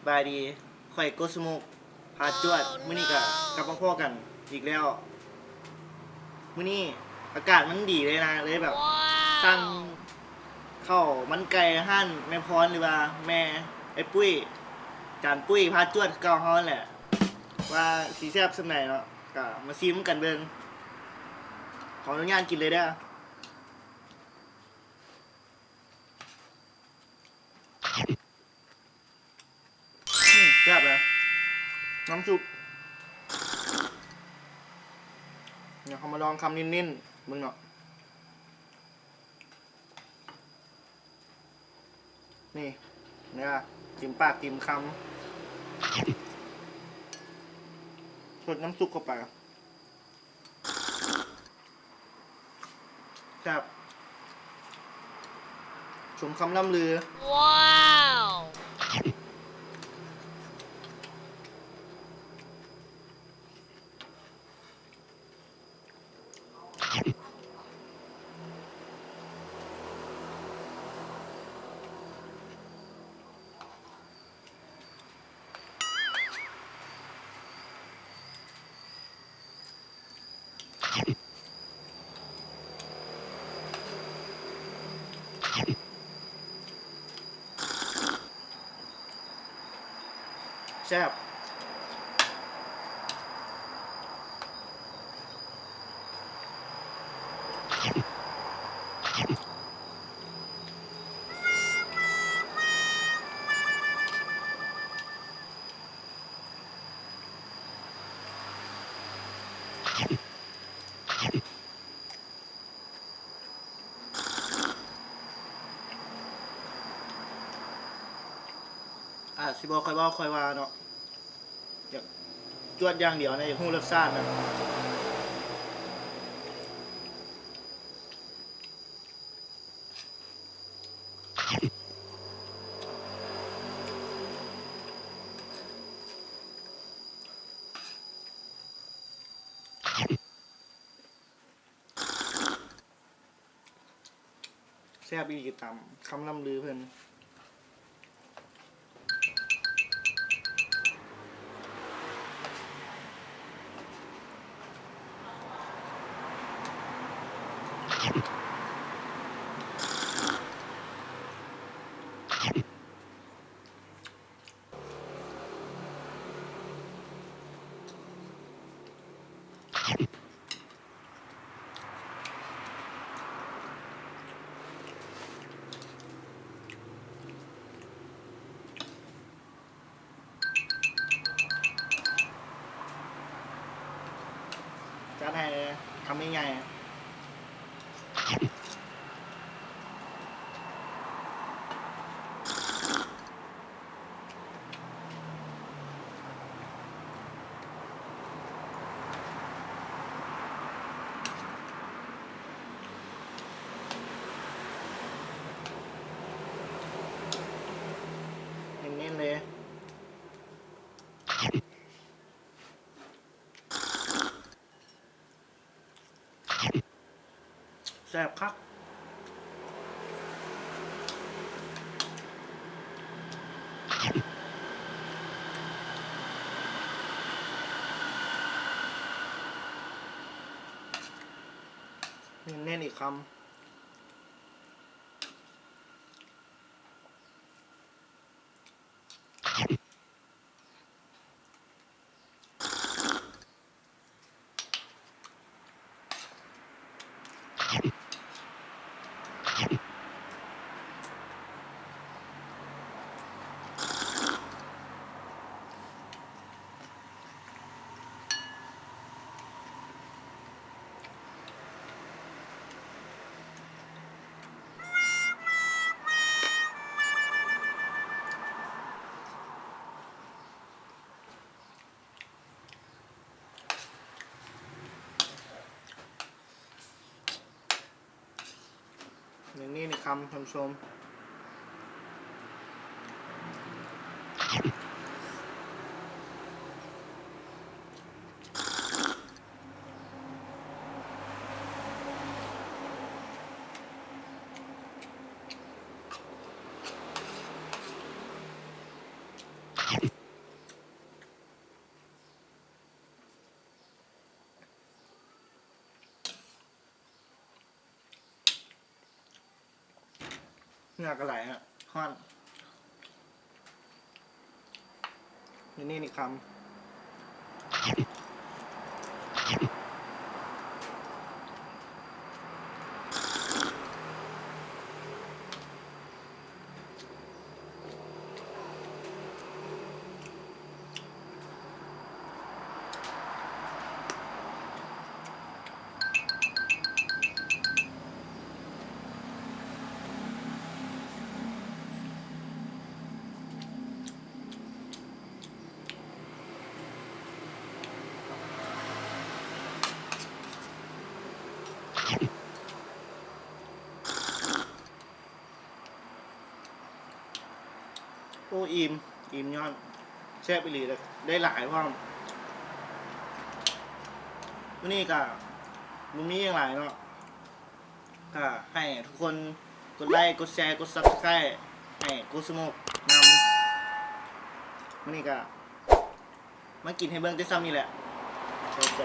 ສະບາຍດີ ຂ້ອຍໂກສະໝຸກ ພາຈວດ ມື້ນີ້ກໍກັບມາພໍ້ກັນອີກແລ້ວ. ມື້ນີ້ອາກາດມັນດີເລີຍນະ ເລີຍແບບ ວ້າວ ສັ່ງເຂົ້າມັນໄກ່ຮ້ານແມ່ພອນ ຫຼືວ່າແມ່ ເອີຍ ປຸ້ຍ ຈານປຸ້ຍ ພາຈວດ ຄືເກົ່າເຮົາຫັ້ນແຫຼະ ວ່າຊິແຊບສ່ຳໃດເນາະ ກໍມາຊີມກັນເບິ່ງ. ຂໍອະນຸຍາດກິນເລີຍເດີ້. ອືມ ແຊບເລີຍ ນ້ຳຊຸບ. ດຽວເຮົາມາລອງຄຳເນັ້ນໆເບິ່ງເນາະ. ນີ້ ເນີ ເຕັມປາກເຕັມຄຳ ຊົດນ້ຳຊຸບເຂົ້າໄປ. ແຊບ ສົມຄຳລ່ຳລື. ວ້າວ ແຊບ. ອາດຊິບໍ່ຄ່ອຍເວົ້າຄ່ອຍວ່າເນາະ ຢາກຈວດຢ່າງດຽວນະ ຢາກຮູ້ລົດຊາດນະ. ແຊບອີ່ຫຼີ ຕາມຄຳລ່ຳລືເພິ່ນ. ຈັດໃຫ້ເລີຍ ຄຳໃຫຍ່ໆ. ເນັ້ນໆເລີຍ. ແຊບຄັກ. ແໜ້ນໆອີກຄຳ. ຢ່າງນີ້ນີ້ຄຳທ່ານຜູ້ຊົມ. ແ ເຫື່ອກໍໄຫຼ ຮ້ອນ. ນີ້ ນີ້ ນີ້ຄຳ. ໂອ້ ອີ່ມ ອີ່ມຍ້ອນແຊບອີ່ຫຼີ ໄດ້ຫຼາຍພ້ອມ. ມື້ນີ້ກະບໍ່ມີຫຍັງຫຼາຍເນາະ ກະໃຫ້ທຸກຄົນກົດໄລ້ ກົດແຊ ກົດ Subscribe ໃຫ້ Go Smoke ນຳ. ມື້ນີ້ກະມາກິນໃຫ້ເບິ່ງແຕ່ຊ່ຳນີ້ແຫຼະ. ຂໍໃຈ.